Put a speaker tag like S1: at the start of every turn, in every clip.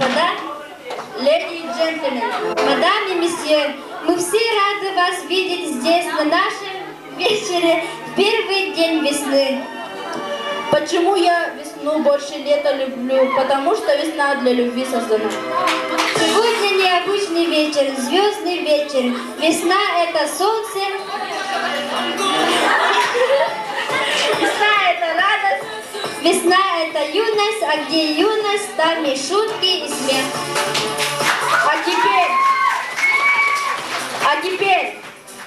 S1: господа,
S2: Леди и джентльмены,
S1: мадам и месье, мы все рады вас видеть здесь, на нашем вечере, в первый день весны.
S2: Почему я весну больше лета люблю? Потому что весна для любви создана.
S1: Сегодня необычный вечер, звездный вечер. Весна – это солнце.
S2: Весна – это радость.
S1: Весна – это юность, а где юность, там и шутки, и смех.
S2: А теперь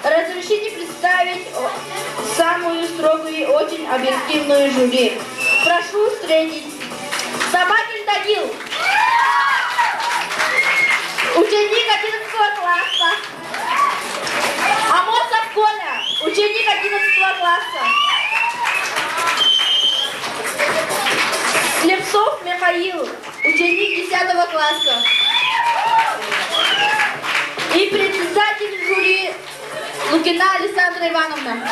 S2: разрешите представить самую строгую и очень объективную жюри. Прошу встретить Собакин Тагил, ученик 11 класса. Амосов Коля, ученик 11 класса. Слепцов Михаил, ученик 10 класса. И председатель жюри Лукина Александра Ивановна.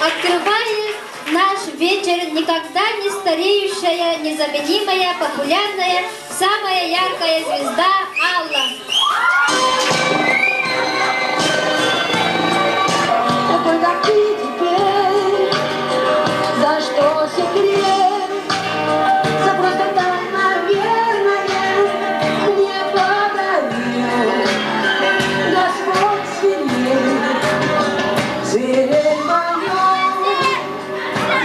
S1: Открывает наш вечер никогда не стареющая, незаменимая, популярная, самая яркая звезда Алла.
S3: Такой, как ты теперь, за что секрет? За просто так, наверное, мне подарил Господь свирель. Свирель мою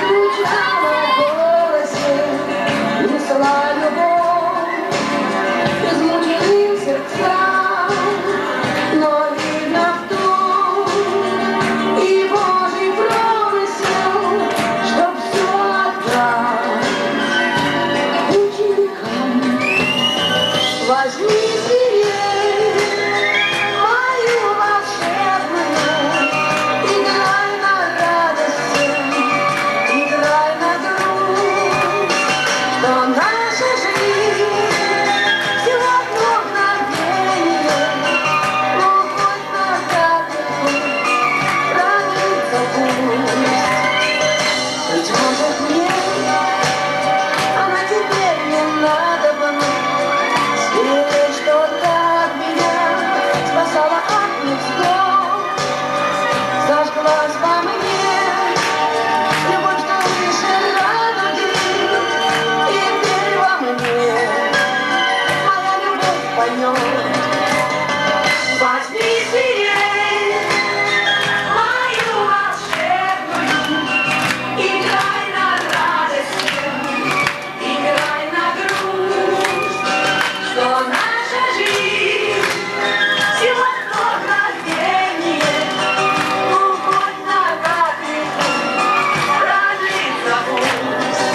S3: звучала в голосе, несла любовь измученным сердцам, но видно в том и Божий промысел, чтоб все отдать ученикам. Возьми свирель мою волшебную, играй на радости, играй на грусть, что наша жизнь всего одно мгновение, ну хоть на капельку продлится пусть. Быть может, мне она теперь не надобна, свирель, что так меня спасала от невзгод, зажглась во мне любовь, что выше радуги, теперь во мне моя любовь поет. Возьми свирель мою волшебную, играй на радости, играй на грусть, что наша жизнь всего одно мгновение, ну хоть на капельку продлится пусть.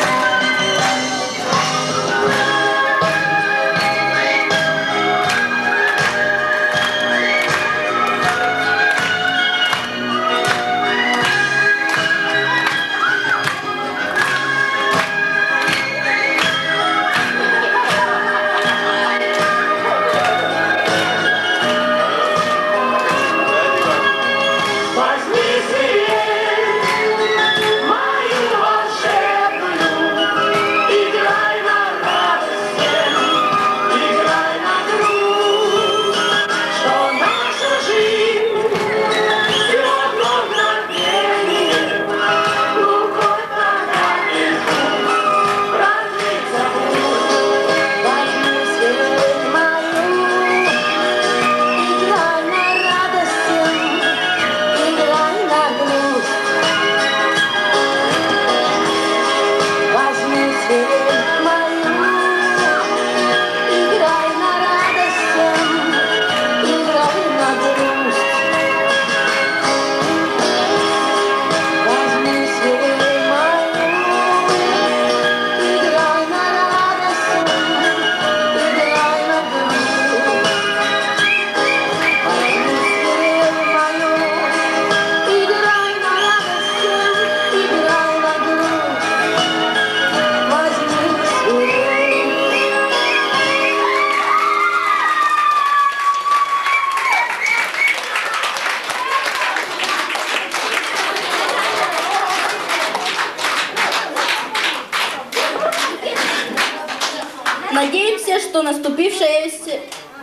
S2: наступившая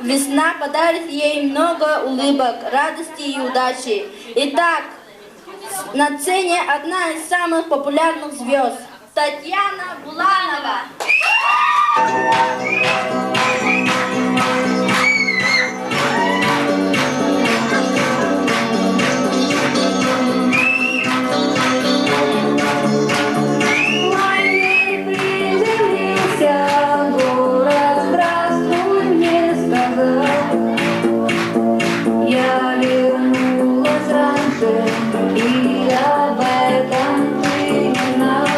S2: весна подарит ей много улыбок, радости и удачи. Итак, на сцене одна из самых популярных звезд – Татьяна Буланова.
S3: Город, здравствуй, мне сказал. Я вернулась раньше, и об этом ты не знал.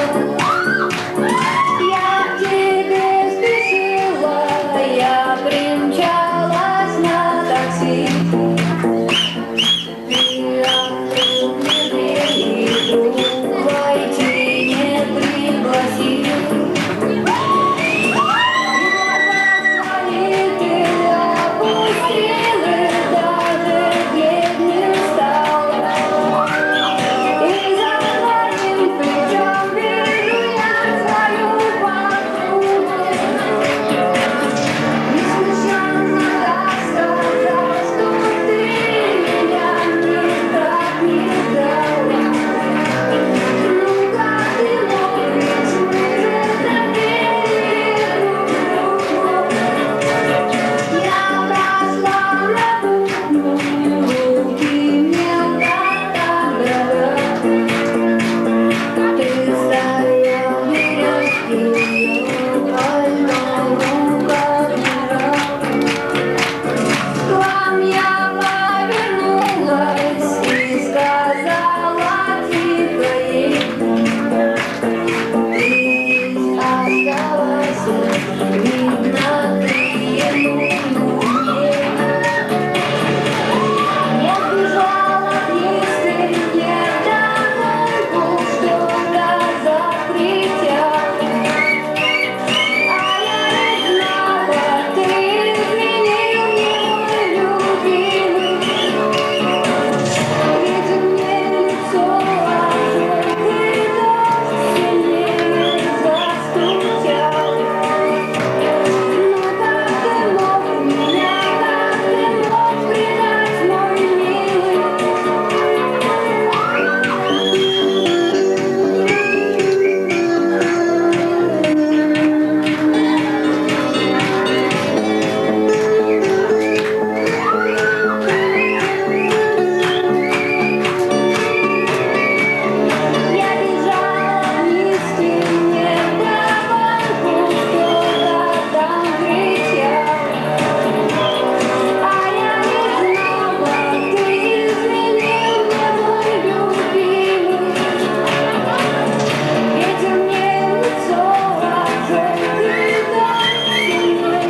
S3: Я к тебе спешила, я примчалась на такси. Ты открыл мне дверь и вдруг войти не пригласил. Свои ты опустил и даже бледным стал. И за твоим плечом вижу я свою подругу. И смущенно так сказал, что ты меня никак не ждала. Ну как ты мог, ведь мы же доверили друг другу. Я прошла на кухню, руки мелко так Ты стоял в дверях, ее пальто в руках держал. К вам я повернулась и сказала тихо ей: Ты здесь оставайся, видно, ты нужен мне. Я сбежала вниз, ты мне вдогонку что-то закричал. А я не знала, ты изменил мне, мой любимый. Ветер мне в лицо, а желтый дождь сильнее застучал. Ну как ты мог меня, как ты мог предать, мой милый? Я бежала вниз, ты мне вдогонку что-то там кричал. А я не знала, ты изменил мне, мой любимый. Ветер мне в лицо, а желтый дождь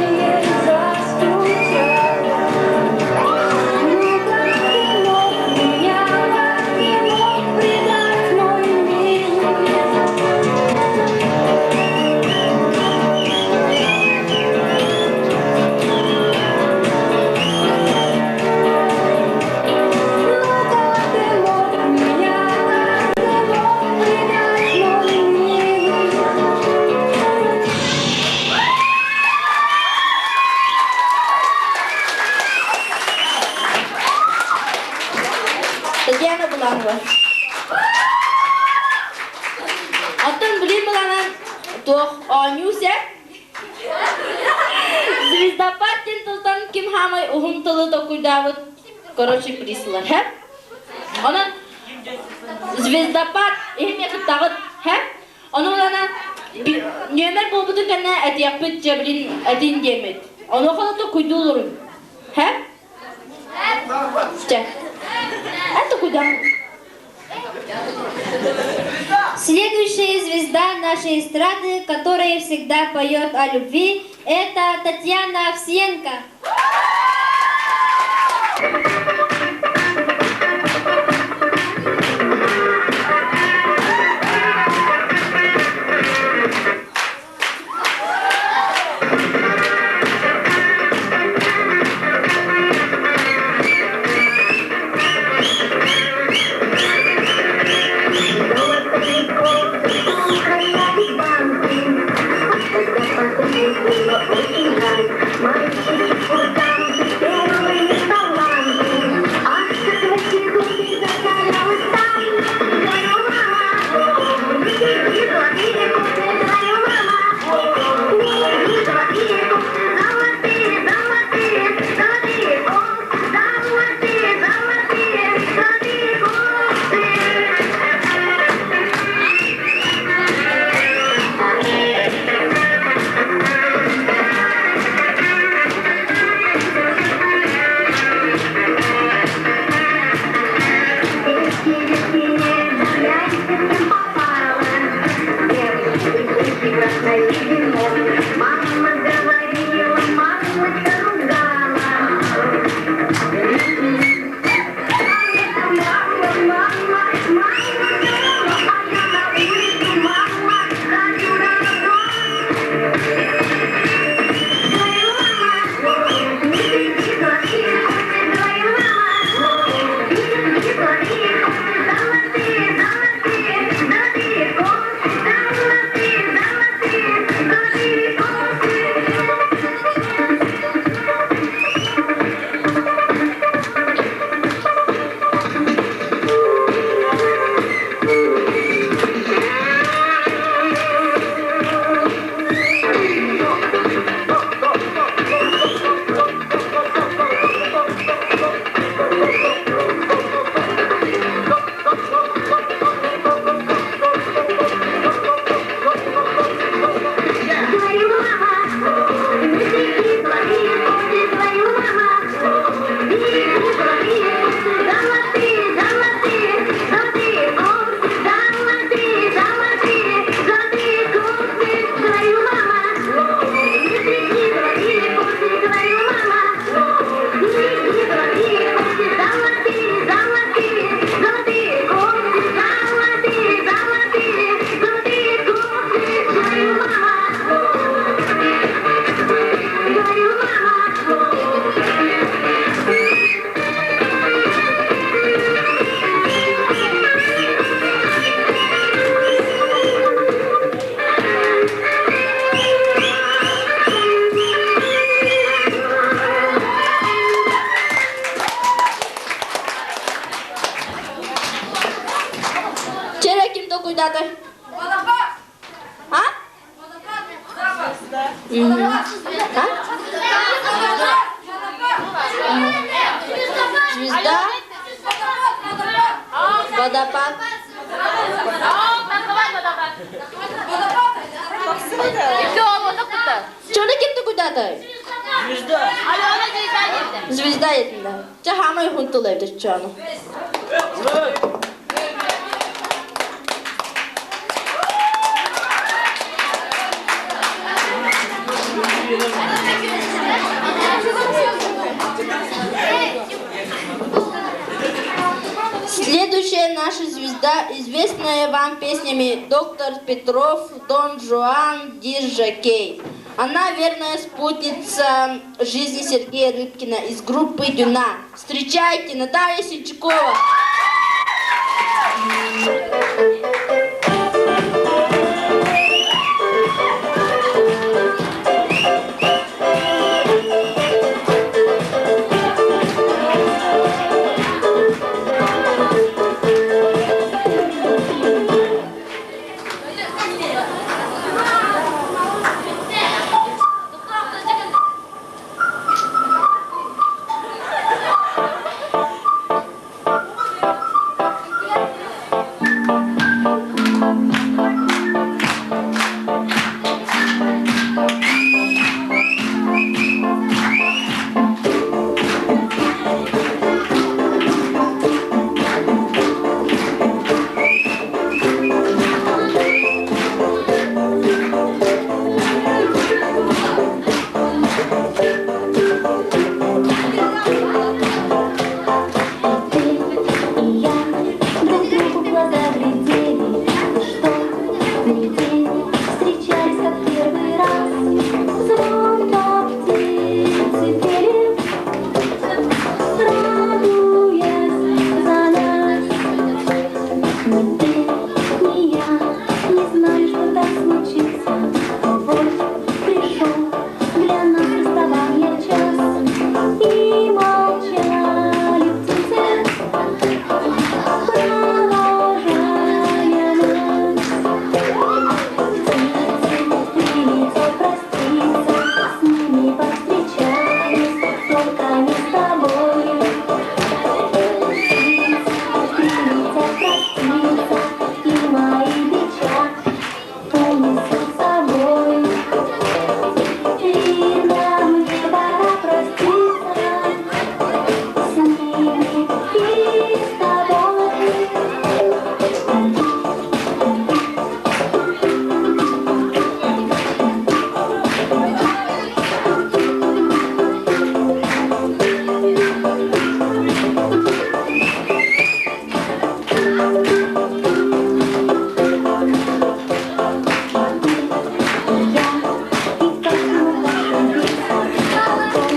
S3: сильнее застучал. Ну как ты мог меня, как ты мог предать, мой милый? Ну как ты мог меня, как ты мог предать, мой милый?
S2: Татьяна Буланова. Оттон билин буланан туох оонньуу сөп. Звездопад диэн тылтан ким хаамай уһун тылы толкуйдаабыт, короче, приз ылар, һэ? Онон звездопад иһин кыттаҕыт, һэ? Ону буланан нүөмэр буолбутун кэннэ этиэхпит дьэ билин этин диэммит. Онуоха толкуйдуулурун. Һэ? Чэ. Это куда?
S1: Следующая звезда нашей эстрады, которая всегда поет о любви, это Татьяна Овсиенко.
S4: Когда было очень жаль.
S2: толкуйдаата? А? А? Звезда? Водопад? Чону ким толкуйдаата?
S4: Звезда.
S2: Звезда етинде. Чэ хаамай уһун тыл эбит чону. Следующая наша звезда, известная вам песнями «Доктор Петров», «Дон Жуан», «Дижакей». Она верная спутница жизни Сергея Рыбкина из группы «Дюна». Встречайте, Наталья Сельчукова.
S5: Ты и я друг другу в глаза глядели, что ни день встречались, как первый раз. Звонко птицы пели, радуясь за нас. Ни ты, ни я не знали, что так случится. Но вот пришел для нас расставания час, и молчали птицы, провожая нас. Птицы прилетят проститься, с ними повстречались, только не с тобой. Птицы прилетят проститься, и мои печали унесут с собой. Видно, мне пора проститься с ними и с тобой. Я и как мог ошибиться о том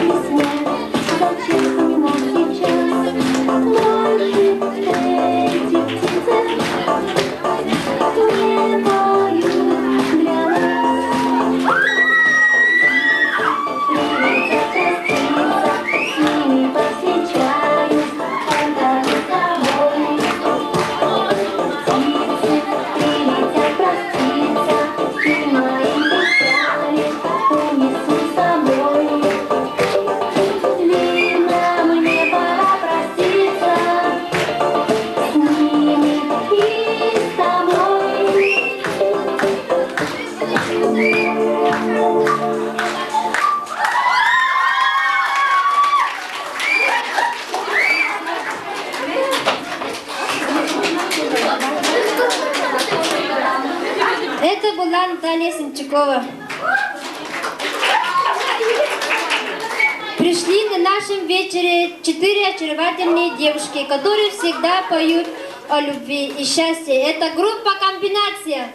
S5: весне, зачем вспоминать сейчас? Больше эти птицы не поют для нас. Прилетят проститься, с ними повстречаюсь, только не с тобой. Птицы прилетят проститься, и мои печали унесут с собой. Видно, мне пора проститься с ними и с тобой.
S1: Это была Наталья Сенчукова. Пришли на нашем вечере четыре очаровательные девушки, которые всегда поют о любви и счастье. Это группа «Комбинация».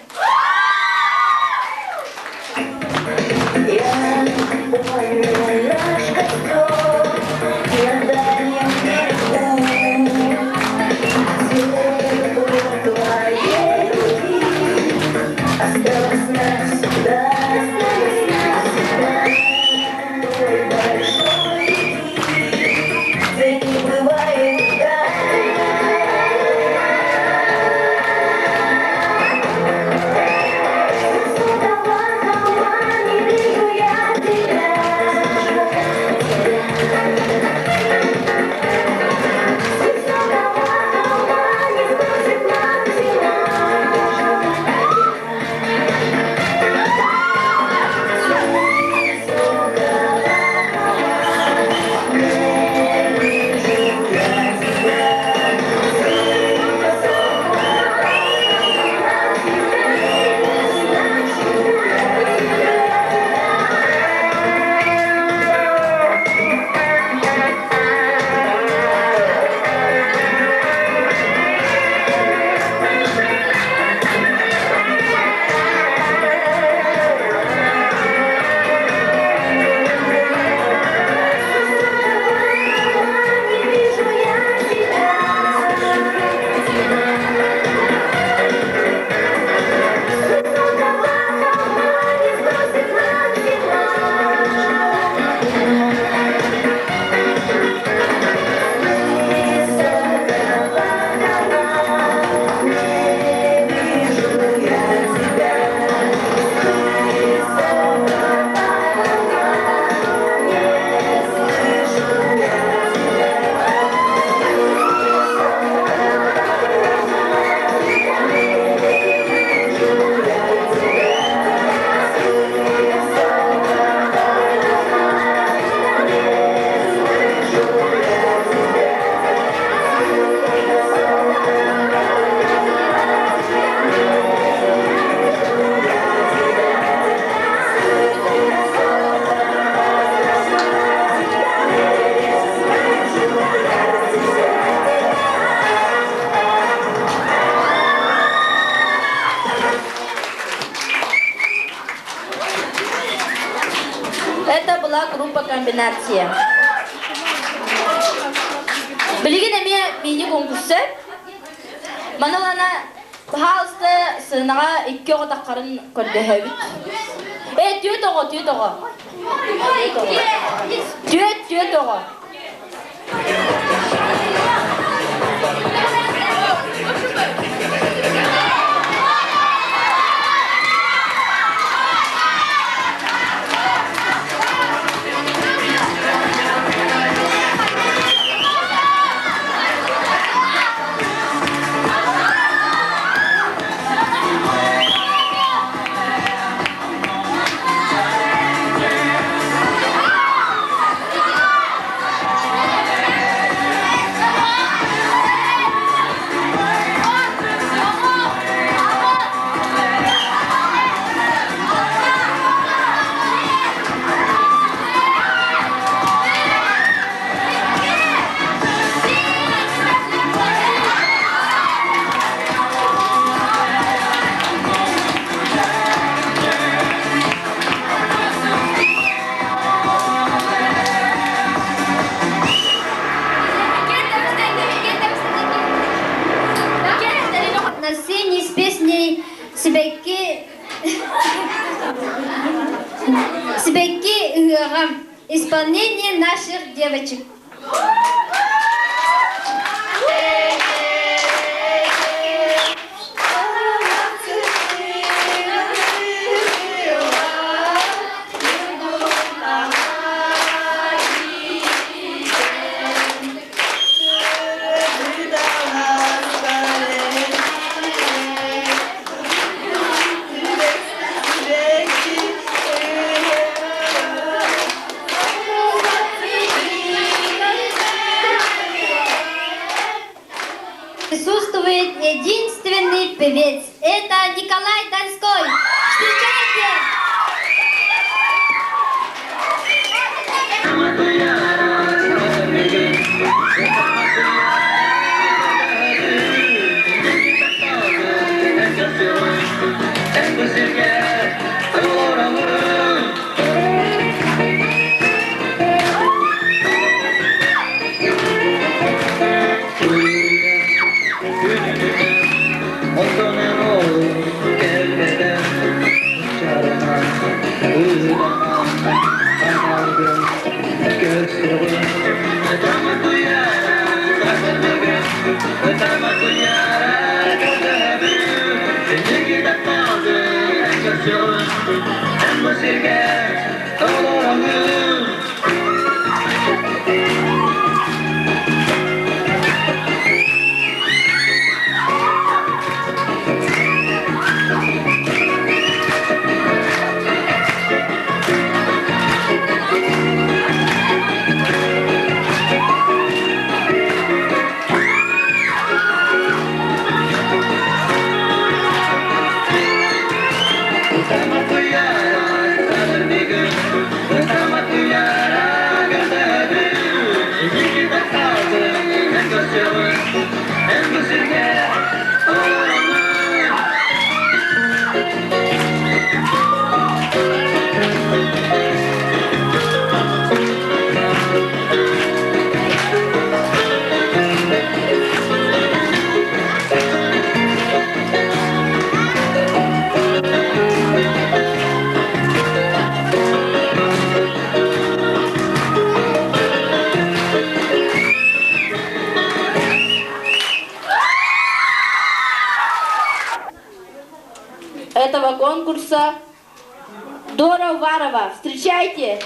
S5: Я помню наш костер на дальнем берегу. Тепло твоей руки осталось навсегда, осталось навсегда. Той большой реки, где не бывает дна.
S2: Комбинация. Билигин эмиэ мини-конкурса. Манылана баһаалыста сыанаҕа икки оҕо таххарын көрдөһөбүт. Э, түөрт оҕо, түөрт оҕо. Түөрт, түөрт оҕо.
S1: На сцене с песней Сибэкки Сибэкки ыһыаҕа. Исполнение наших девочек. Присутствует единственный певец. Это Николай Донской. Встречайте!
S2: Этого конкурса Дора Уварова. Встречайте!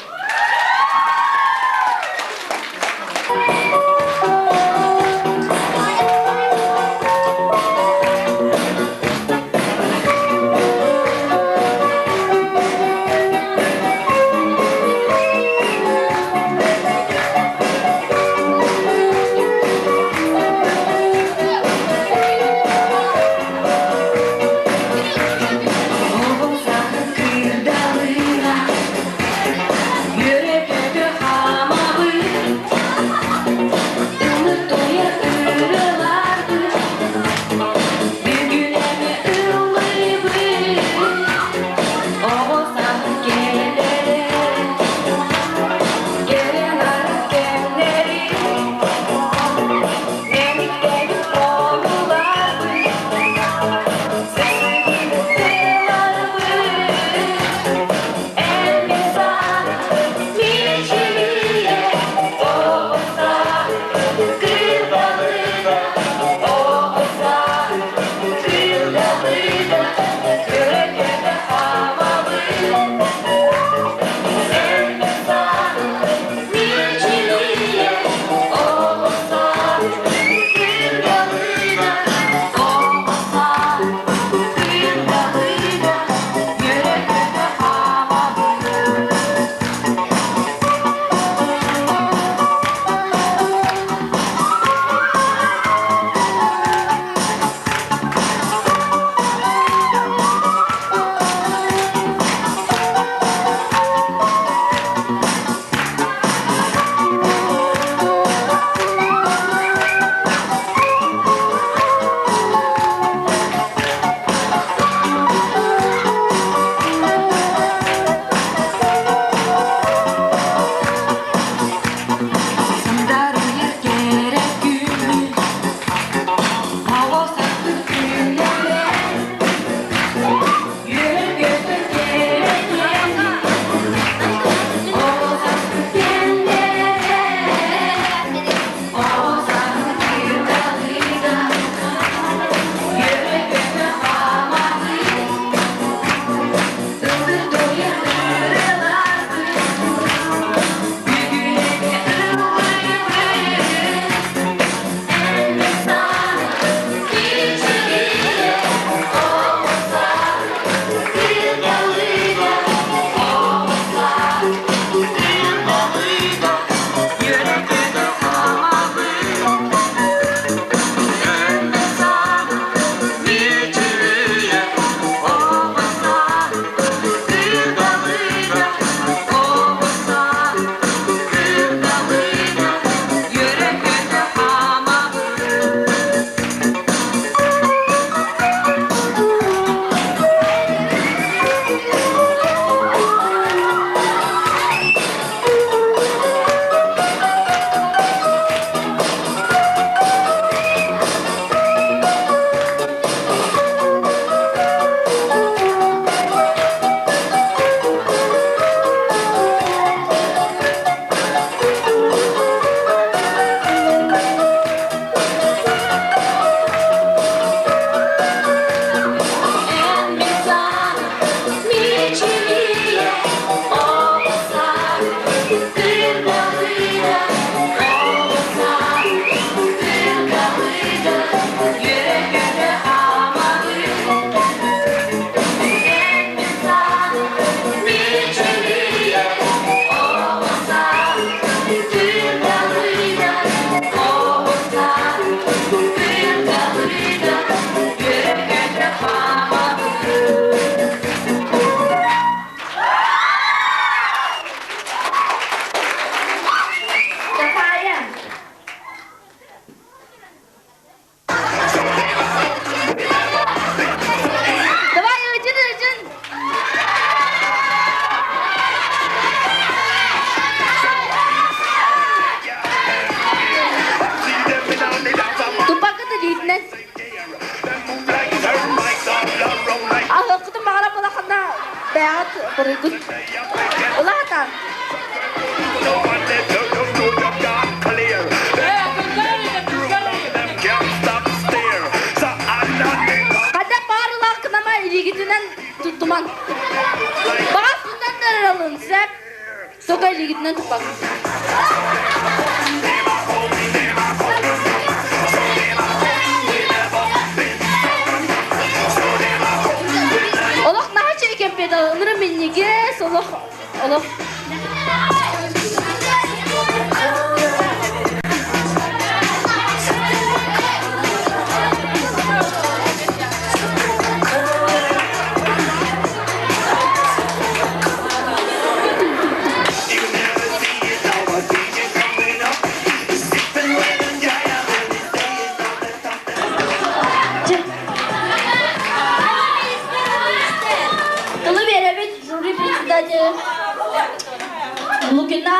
S2: Хоруйгут. Улаатан. Хата баарылаах кынама илиигитинэн туттуман. Баҕас тутан да сөп. Только илиигитинэн туппак. Олох наһаа чэй кэмпиэт ыныры минньигэс, олох олох Тылы биэрэбит жюри председатель Лукина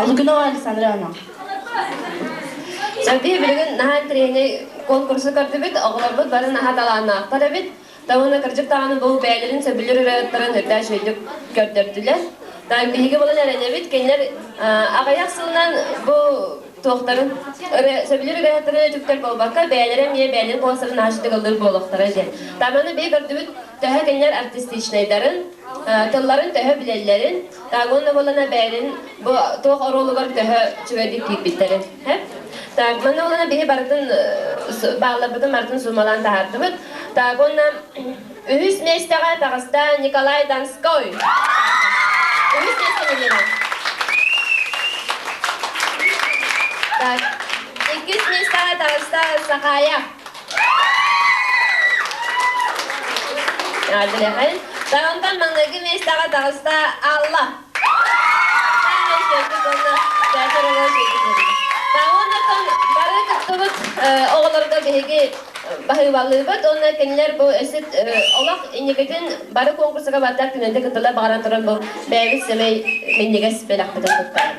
S2: Лукинова Александровна.
S4: Саргы билигин наһаа интэриэһинэй конкурсу көрдүбүт, оҕолорбут бары наһаа талааннаахтар эбит. Уонна кырдьык даҕаны бу бэйэлэрин сөбүлүүр ырыаттарын үрдээх үчүгэйдик көрдөрдүлэр. Биһиги булан эрэнэбит, кинилэр аҕыйах сылынан бу туохтарын сөбүлүүр ырыаһыттарын өтүктэр буолбакка, бэйэлэрэ эмиэ бэйэлэрин куоластарын аһашытык ыллыыр буолуохтара диэн. Таманы биһи көрдүбүт төһө кинилэр артистичнайдарын, тылларын төһө билэллэрин, уонна буолана бэйэлэрин бу туох оруолугар төһө үчүгэйдик киирбиттэрин. Так, манна олана биһи барытын баалларбытын барытын суммалаан таһаардыбыт. Так, уонна үһүс миэстэҕэ таҕыста Николай Донской. Үһүс миэстэни биэрэн. Так, иккис миэстэҕэ таҕыста Сахая. Адилэхэн. Так, онтон маҥнайгы миэстэҕэ таҕыста Алла. Бары кыттыбыт оҕолорго биһиги баһыыбалыыбыт уонна кинилэр бу өссө олох инникитин бары конкурсага бардар күнүнтэ кыттылар баҕаран туран бу бэйэбит сэмэй минньигэс бэлэхпитин туттарар.